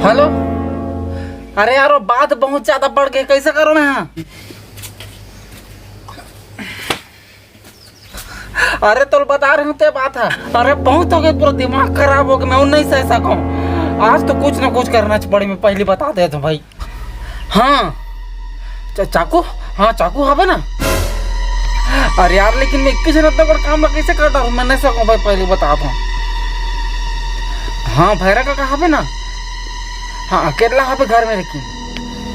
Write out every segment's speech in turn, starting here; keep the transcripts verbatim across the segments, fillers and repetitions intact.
Hello. अरे यार, वो बात बहुत ज्यादा बढ़ गई, कैसे करो ना? अरे, तो बता रहे हो ते बात है। अरे, बहुत हो गए, पूरा दिमाग खराब हो गया, मैं नहीं सह सकूं। आज तो कुछ ना कुछ करना पड़ी, मैं पहले बता देता हूँ भाई। हाँ। चा-, चाकू? हाँ, चाकू हवे ना। अरे यार, लेकिन मैं इक्कीस जन इतना बड़ा काम ला कैसे कर डालूं? मैं नहीं सकूं भाई, पहले बता दूं। हाँ, भैरा काका हवे ना। हाँ, अकेला हवे घर में, लेकिन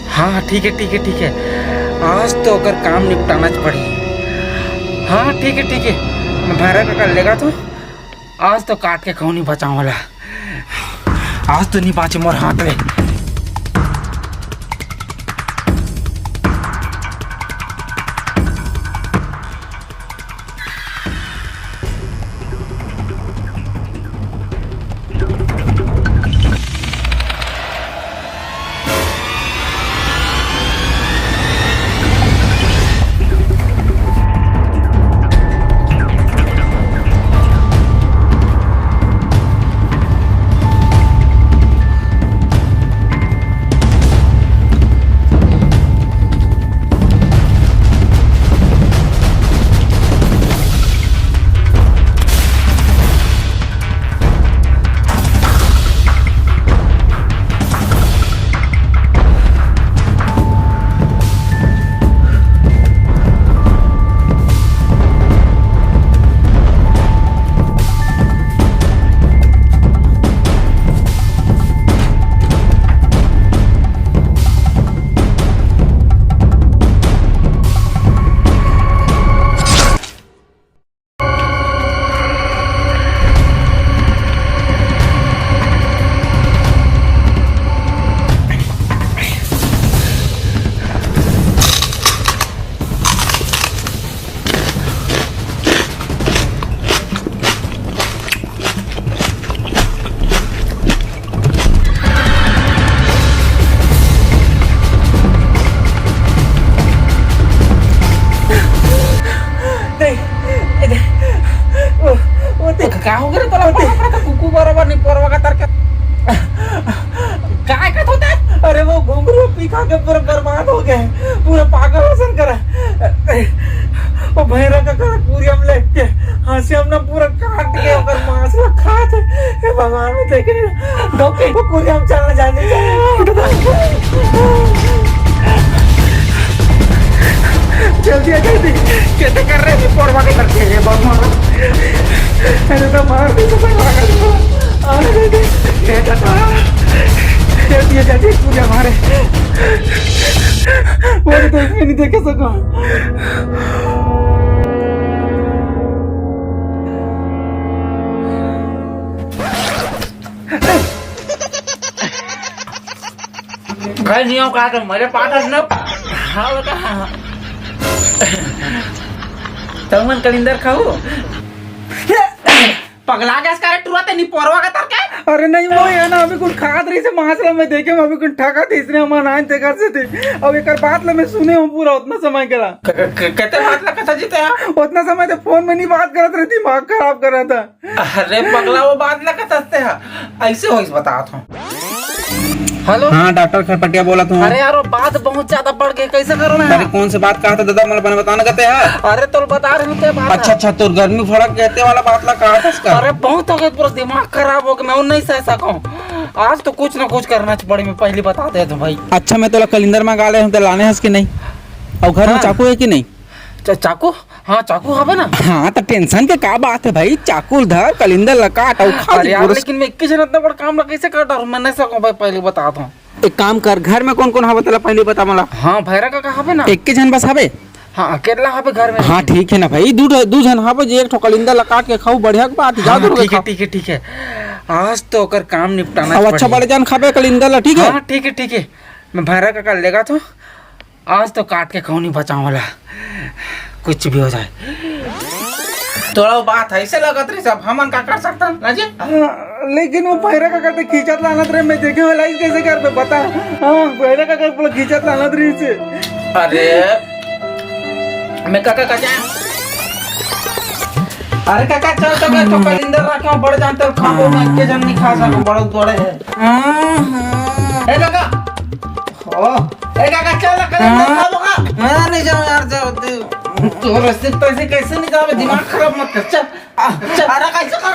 हाँ, हाँ, ठीक है, ठीक है, ठीक है। आज तो ओकर काम निपटाना च पड़ी। हाँ, ठीक है, ठीक है। मैं भैरा काका लेगा तो आज तो काट के कहूँ नहीं बचाऊं वाला। आज तो नहीं बाचे मोर हाथ में। नहीं, वो, वो देख, का हो गया रे तोला? कुकु बराबर नहीं परवा का तरका। काय का होता है? अरे, वो घुंघरू पी खा के पूरा बर्बाद हो गया है, पूरा पागल असन करा। वो भैरा काका पूरी हम लेके हंसी हम ना पूरा काट के ओकर मांस ला खात हे। हे भगवान, में देखे नहीं। दो के वो पूरी हम चलना जाने। जल्दी आ, जल्दी। कैसे कर रहे हैं? पोरवा के करके, हे भगवान। अरे, तो मार दे, तो मार दे। अरे, दे, दे। हे दादा। जल्दी आ, जल्दी, पूरी हमारे। वो तो देख, मैं नहीं देख सका। घर जियो का तो मरे पाटस न। हाँ, बता। तमन कलिंदर खाऊ। पगला गया इसका रे टुरा ते नी पोरवा का तर के? अरे नहीं, वो है ना, अभी कुछ खात रही से मासला में देखे, मैं अभी कुछ ठगा थे, इसने हमारा नाइन ते घर से थे। अब एक बात ला मैं सुने हूँ पूरा उतना समय करा। क-, क-, कहते बात ला कथा जीते हैं? उतना समय तो फोन में नहीं बात करत रही, दिमाग खराब कर रहा था। अरे पगला, वो बात ना कहते हैं, ऐसे हो इस बतात हूँ। हेलो। हाँ, डॉक्टर खरपटिया बोलत हूँ। अरे यार, वो बात बहुत ज्यादा बढ़ गई, कैसे करो ना? अरे कौन से बात कहा था दादा, मतलब बने बताना कहते हैं। अरे तो बता रहे हो क्या बात अच्छा है? अच्छा, तो गर्मी फड़क कहते वाला बात ला कहा था इसका? अरे बहुत हो गया, पूरा दिमाग खराब हो गया, मैं नहीं सह सकूँ। आज तो कुछ ना कुछ करना पड़ी, मैं पहले बता देता हूँ भाई। अच्छा, मैं तोला कलिंदर मंगा ले हूँ, तो लाने हस कि नहीं? और घर में हाँ। चाकू है कि नहीं? चा-, चाकू? हाँ, चाकू हवे ना। हाँ, तो टेंशन के का बात है भाई, चाकू धर, कलिंदर ला काट अउ खा अरे जी, यार, पूरा। लेकिन मैं इक्कीस जन इतना बड़ा काम ला कैसे कर डालूं? मैं नहीं सकूं भाई, पहले बता दूं। एक काम कर, घर में कौन कौन हवे तेला पहले बता मोला। हाँ, भैरा काका हवे ना। एक के जन बस हवे? हाँ, अकेला हवे घर में। हाँ, ठीक है ना भाई, दू ठो, दू झन हवे जे एक ठो कलिंदर ला काट के खाऊ, बढ़िया के बात, जा हाँ, दू ठो ठीक है, खाओ। ठीक है, ठीक है। आज तो ओकर काम निपटाना अब अच्छा पड़ही। बड़े जान खाबे कलिंदर ला, ठीक है? हाँ, ठीक है, ठीक है। मैं भैरा काका लेगा तो आज तो काट के कहूँ नहीं बचाऊं वाला, कुछ भी हो जाए। तोला वो बात ऐसे लगत रही, सब हमन का कर सकथन ना जी? हाँ, लेकिन वो भैरा काका ते खींचत लानत रहे, मैं देखे वाला ही कैसे कर बता। हाँ, भैरा काका पूरा खींचत लानत रही से। अरे, मैं काका का जाए। अरे काका, चल तो मैं तो कलिंदर रखा हूँ, बड़े जान तो खाबो, मैं के जन नहीं खा सकूँ, बड़े बड़े है। हाँ, हाँ। ए काका, ओ, ए काका, चल ना, कल हाँ? खाबो का? हाँ, नहीं जाओ यार, जाओ, दे। तो रस्ते पैसे कैसे नहीं जाओ, दिमाग खराब मत कर, चल। आ, चल। अरे कैसे कर?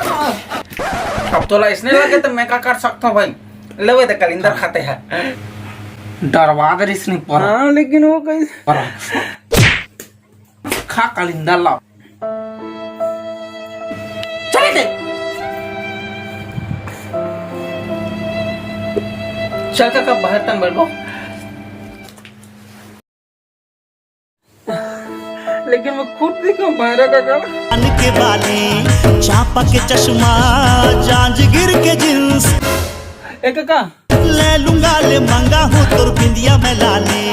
अब तोला इसने लगे तो मैं का कर सकता हूँ भाई? ले वो दे कलिंदर खाते हैं। डरवा दे इसने पर। हाँ, लेकिन वो कैसे? पर। खा कलिंदर ला। चले दे। चल काका, बाहर तन बैठो। लेकिन मैं खुद दिखा भैरा काका। कान के बाली, चांपा के चश्मा, जांजगीर के जींस। ए काका। ले लूंगा, ले मंगा हूँ तोर बिंदिया मैं लाली।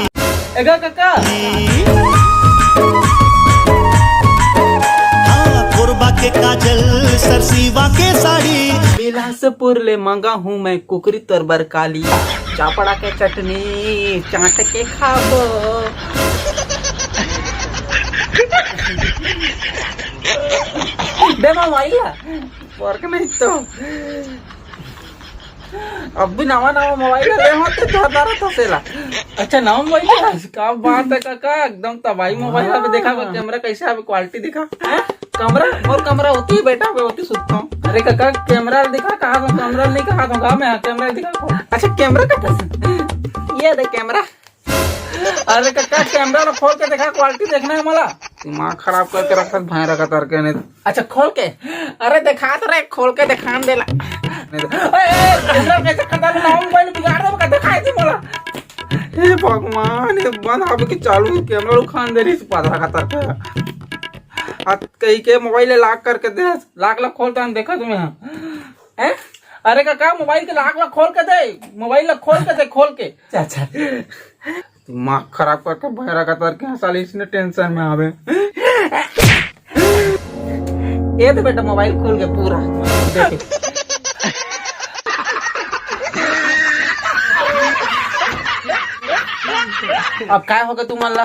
ए काका। हाँ, कोरबा के काजल, सरसीवा के साड़ी। बिलासपुर ले मंगा हूँ मैं कुकरी तोर बर काली। चापड़ा के चटनी चाट के खाबो। दे मोबाइल ला। वर्क नहीं तो। अब भी नवा नवा मोबाइल ले हो तो धर धर तो सेला। अच्छा, नवा मोबाइल है? का बात है काका, एकदम तबाही मोबाइल है। अभी देखा, हाँ। कैमरा कैसे है, अभी क्वालिटी दिखा। हैं? कमरा, मोर कमरा होती है बेटा, मैं होती सुतता हूँ। अरे काका, कैमरा दिखा, कहा तो कैमरा नहीं, कहा तो कहा मैं, कैमरा दिखा। अच्छा, कैमरा का था? ये दे कैमरा। अरे काका, कैमरा ला खोल के देखा, क्वालिटी देखना है मोला। दिमाग खराब करके रखत भाई रखा तर के नहीं। अच्छा, खोल के। अरे देखा तो रे, खोल के दिखान देला। नहीं तो, ए, ए, कैमरा कैसे खत्म ना हो, मोबाइल बिगाड़ दे, दिखाई दे मोला। हे भगवान, ये बंद अब के चालू कैमरा उखान दे रही, पादरा का तर के। आ कहीं के मोबाइल लॉक करके दे, लॉक ला खोल तो हम देखा तुम्हें। हैं? अरे काका, मोबाइल के लॉक ला खोल के दे, मोबाइल ला खोल के दे, खोल के। अच्छा, अच्छा। दिमाग खराब करके भैरा का तर के साले इसने टेंशन में आवे। ये तो बेटा मोबाइल खोल के पूरा देख। अब काय होगा तू मन ला?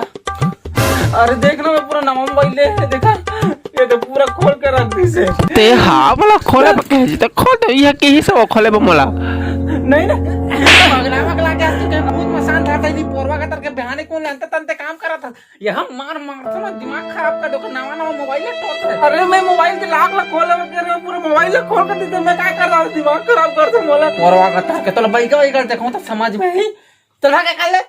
अरे देख ना, मैं पूरा नवा मोबाइल ले देखा, ये तो पूरा खोल के रख दी से। ते हा बोला खोले ब कहे जी, तो खोल दे, यह कही से वो खोले ब मोला। नहीं ना, पगला पगला के आज तो क्या बहुत मसान था, नहीं पोरवा का तर के बहाने कौन लेंता तंते काम करा था। ये हम मार मार था ना, दिमाग खराब कर दो, नवा नवा मोबाइल ले तोड़ दे। अरे मैं मोबाइल के लॉक ला खोले ब कह रहे हो, पूरा मोबाइल ला खोल कर देते, मैं क्या कर रहा हूँ, दिमाग खराब कर दे मोला। पोरवा का तर के तो भाई का भाई कर देखो तो समझ में ही। चल भाग, निकाल ले।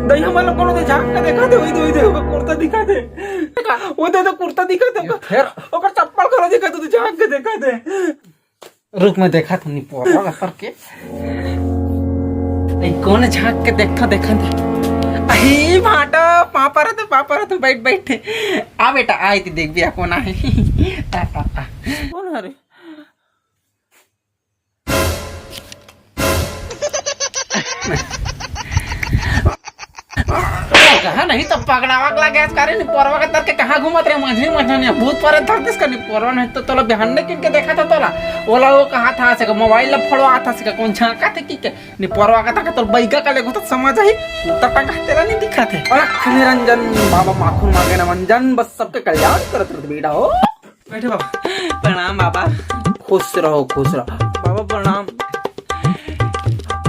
दई हमन ला कोनो दे झांक के देखा दे, ओई दे, ओई दे, ओकर कुर्ता दिखा दे। देखा, ओ दे, दे कुर्ता दिखा दे, ये ओकर, फेर ओकर चप्पल कोनो दिखा दे, तू झांक के देखा दे। रुक, मैं देखा था, नहीं पोरवा ला करके। ए, कोन झांक के देखथो, देखन दे। अही भाटो, पापा रे तो, पापा रे तो, बैठ, बैठ। आ बेटा, आ इति देखबे, आ कोन आहे। आ, आ, आ। कोन हरे? कहाँ नहीं तो पगला वगला गैस करे, नहीं पोरवा के तर के कहाँ घूमत रहे, मझली मझली नहीं, भूत परे धर दिस का, नहीं पोरवा नहीं तो तोला बिहान ने किन के देखा था तोला, ओला वो कहा था से मोबाइल ला फोड़वा था से, कौन झांका थे की के, नहीं पोरवा का था के तोर बैगा का लेगो तो समझ आई, तो टंगा तेरा नहीं दिखा थे। अलख निरंजन बाबा माखुर मांगे ना मंजन, बस सबके कल्याण करत रहते बेटा हो। बैठे बाबा। प्रणाम बाबा। खुश रहो, खुश रहो। बाबा प्रणाम।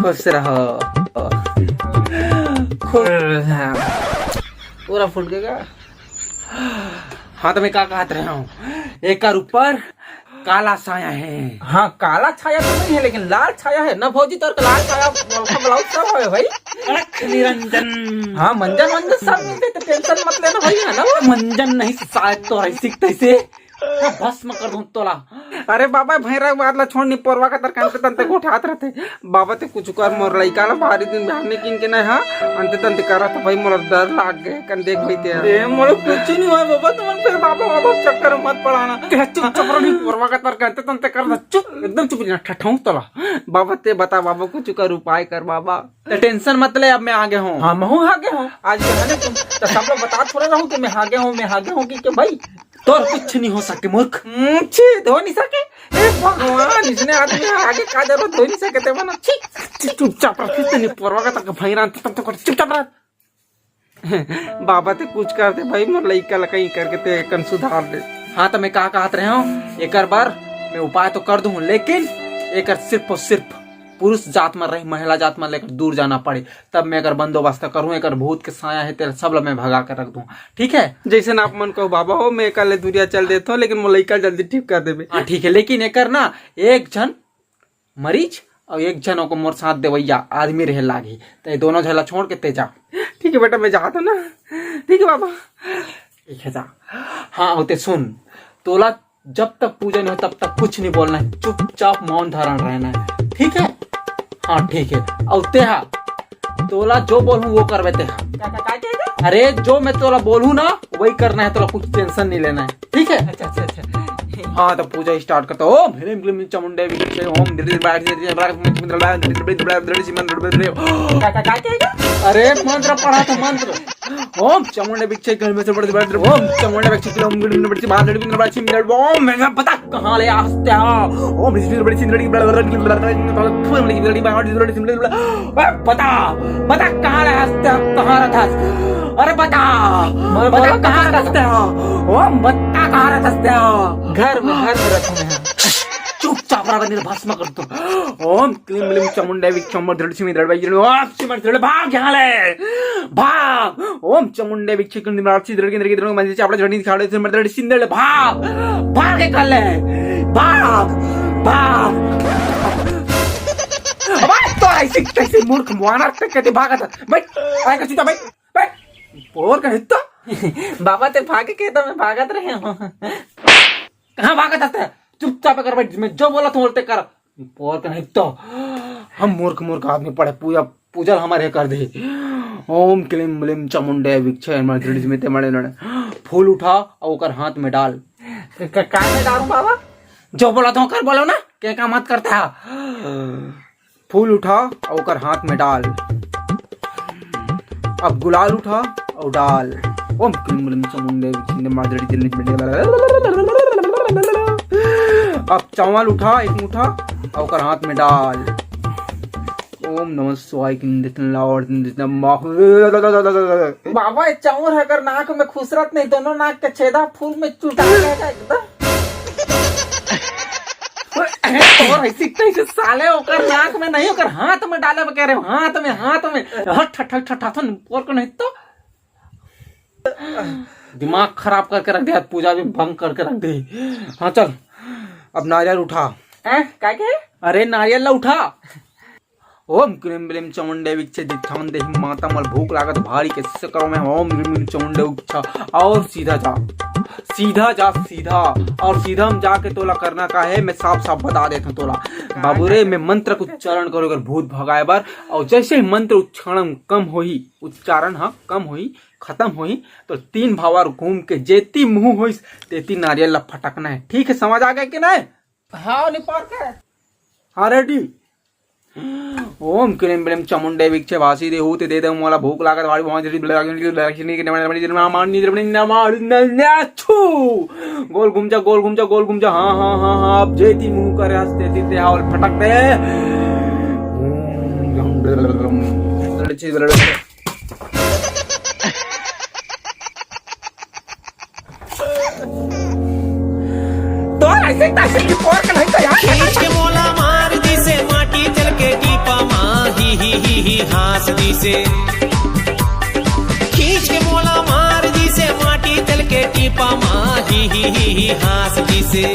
खुश रहो। खुश रहो। पूरा फूट गया। हाँ, तो मैं का कहत रहे हूँ, एकर ऊपर काला छाया है। हाँ, काला छाया तो नहीं है, लेकिन लाल छाया है ना भौजी, तोर के लाल छाया, मोलखा ब्लाउज सब है भाई। अलख निरंजन। हाँ, मंजन, मंजन सब मिलते, तो टेंशन मत लेना भाई, है ना वो? मंजन नहीं, शायद तो ऐसी तैसे भस्म कर दूं तोला। अरे बाबा, भैरा बात ला छोड़, नहीं पोरवा का तर के अंते तंते गोठात रहते। बाबा ते कुछ कर, मोर लइका ला भारी दिन बिहान ने किन के नहीं, हाँ, अंते तंते करत भाई, मोला डर लाग गए, कन देख भाई ते। ए, मोला कुछ नहीं होय बाबा, तुमन फिर बाबा, बाबा चक्कर में मत पड़ाना। ते चुपचाप रहो, नहीं पोरवा का तर के अंते तंते कर दे, चुप, एकदम चुप, ना ठठाऊं तोला। बाबा ते बता बाबा, कुछ कर उपाय कर बाबा। ते टेंशन मत ले, अब मैं आगे हूँ। हाँ, मैं हूँ आगे हूँ। आज के है ना तुम, तो सब लोग बता थोड़ा रहूँ कि मैं आगे हूँ, मैं आगे हूँ कि, कि भाई, तोर कुछ नहीं हो सके मूर्ख। हम्म, छी, धो नहीं सके। ए भगवान, इसने आदमी आगे का जरूरत धो नहीं सके ते बना। छी, छी, चुपचाप रह, फिर ते नहीं पोरवा का तक भाई रांत तक तो कर, चुपचाप रह। बाबा ते कुछ करते भाई, मोर लइका ला कहीं करके ते कन सुधार दे। हाँ, तो मैं का कहत रहे हूँ, एकर बर मैं उपाय तो कर दूँ, लेकिन एकर सिर्फ और सिर्फ पुरुष जात में रही, महिला जात में लेकर दूर जाना पड़े, तब मैं एकर बंदोबस्त करूँ। एकर भूत के साया है, तेल सब ला मैं भगा कर रख दूँ, ठीक है? जैसे ना आप मन कहो बाबा हो, मैं एकर ले दूरिया चल देता हूँ, लेकिन मोर लइका जल्दी ठीक कर देबे। हाँ, ठीक है, लेकिन एकर ना एक झन मरीज और एक झन ओकर मोर साथ देवैया आदमी रहे लागी, तो ये दोनों झन ला छोड़ के ते जा। ठीक है बेटा, मैं जाता हूँ ना। ठीक है बाबा। ठीक है, जा। हाँ, होते सुन, तोला जब तक पूजा नहीं हो, तब तक कुछ नहीं बोलना है, चुपचाप मौन धारण रहना है, ठीक है? हाँ, ठीक है। और तेहा, तोला जो बोलूँ, वो करबे तेहा। का, का, का, का, का? अरे, जो मैं तोला बोलूँ ना, वही करना है, तोला कुछ टेंशन नहीं लेना है, ठीक है? अच्छा, अच्छा, अच्छा। हाँ, तो पूजा स्टार्ट करता हूँ। ओम ह्रीं क्लीं चामुंडे विच्चे, ओम धीरे धीरे बैठ, धीरे धीरे बैठ, धीरे धीरे बैठ, धीरे धीरे बैठ, धीरे धीरे बैठ, धीरे धीरे बैठ। का, का, का, का, का? अरे, मंत्र पढ़ा था, मंत्र। ओम चामुंडे विच्चे, घर में से बढ़, बढ़, ओम चामुंडे विच्चे, ओम गिड़ में बढ़, बाहर लड़ी, बढ़, बढ़, बढ़, ओम, मैं बता कहाँ ले हंसते हो? ओम इस बड़ी सिंदड़ी, बड़ा, बड़ा, बड़ा, बड़ा, बड़ा, बड़ा, बड़ा, बड़ा, बड़ा, बड़ा, बड़ा, बड़ा, बड़ा, बता, बता कहाँ ले हंसते हो, कहाँ रहता है? अरे बता, अरे बता, बता, कहाँ रहता है? ओम बता, कहाँ रहता है? घर में, घर में रहता है। चुपचाप रह, नहीं तो भस्म कर दूं। ओम क्लीं ब्लीं चामुंडे विक्षम दृढ़ सिमी दृढ़ भाई, ओम सिमर दृढ़ भाग यहाँ ले, भाग। ओम चामुंडे विक्षम दृढ़ की दृढ़ की दृढ़ मंदिर चापड़ा झड़ी खाड़े से मर्दड़ सिंदड़ भाग, भाग के कर ले, भाग, भाग। अबे तो ऐसे कैसे मूर्ख मुआना पे कहते भागत? बैठ, आए का चूता, बैठ, बैठ। पोर का हित्ता। बाबा ते भागे के तो मैं भागत रहे हूँ। कहाँ भागत हते? चुपचाप कर बैठ, मैं जो बोला तू बोलते कर। पोर का नहीं तो हम मूर्ख मूर्ख आदमी पड़े पूजा, पूजा हमारे कर दे। ओम क्लीं ब्लीं चामुंडे विक्षे मर्दड़ी में ते मड़े लड़े। फूल उठा और ओकर हाथ में डाल। क-, क-, का में डालूं बाबा? जो बोला तो कर बोलो ना, के का मत करता है। फूल उठा और ओकर हाथ में डाल। अब गुलाल उठा और डाल। ओम क्लीं ब्लीं चामुंडे विक्षे मर्दड़ी दिल्ली में। अब चावल उठा एक मुठा और ओकर हाथ में डाल। ओम नमः शिवाय, किन दितन लावर, किन दितन माहु। बाबा, ये चाउर अगर नाक में खुसरत नहीं, दोनों नाक के छेदा फूल में चुटा जाएगा एकदम। और ऐसी तैसे साले ओकर नाक में नहीं, ओकर हाथ में डाले, कह रहे हो, हाथ में, हाथ में। हट, हट, हट, हट, हट, और को नहीं तो। दिमाग खराब करके रख दे, आज पूजा भी भंग करके रख दे। हाँ, चल, अब नारियल उठा। हैं? का के? अरे, नारियल ला उठा। ओम क्लीं ब्लीं चामुंडे विक्षे दिच्छान देहि माता, मल भूख लागत भारी, कैसे करो मैं? ओम क्लीं ब्लीं चामुंडे विक्षा। और सीधा जा, सीधा जा, सीधा। और सीधा हम जाके तोला करना का है, मैं साफ साफ बता देता हूँ तोला। बाबू रे, मैं मंत्र के उच्चारण करो अगर भूत भगाए बर, और जैसे ही मंत्र उच्चारण कम होही, उच्चारण ह कम होही, खत्म होही, तो तीन भावर घूम के जेती मुंह होइस, तेती नारियल ला फटकना है। ठीक है, समझ आ गया कि नहीं? हाँ, नहीं पार के। हाँ, रेडी। ओम क्लीं ब्लीं चामुंडे विक्षे वासी देहूति दे दे मोला भूख लागत भारी बहुत जल्दी ब्लैक लक्ष्मी के नमन नमन नमन नमन नमन नमन छू। गोल घूम जा, गोल घूम जा, गोल घूम जा। हाँ, हाँ, हाँ, हाँ, अब जेती मुंह करे हंसते जीते हावल फटक दे। ओम तो ऐसे तैसे की पोर के नहीं तो यार। खींच के मोला मार दिसे माटी चल के टीपा मा ही ही ही ही हाँस दिसे। खींच के मोला मार दिसे माटी चल के टीपा मा ही ही ही ही हाँस दिसे।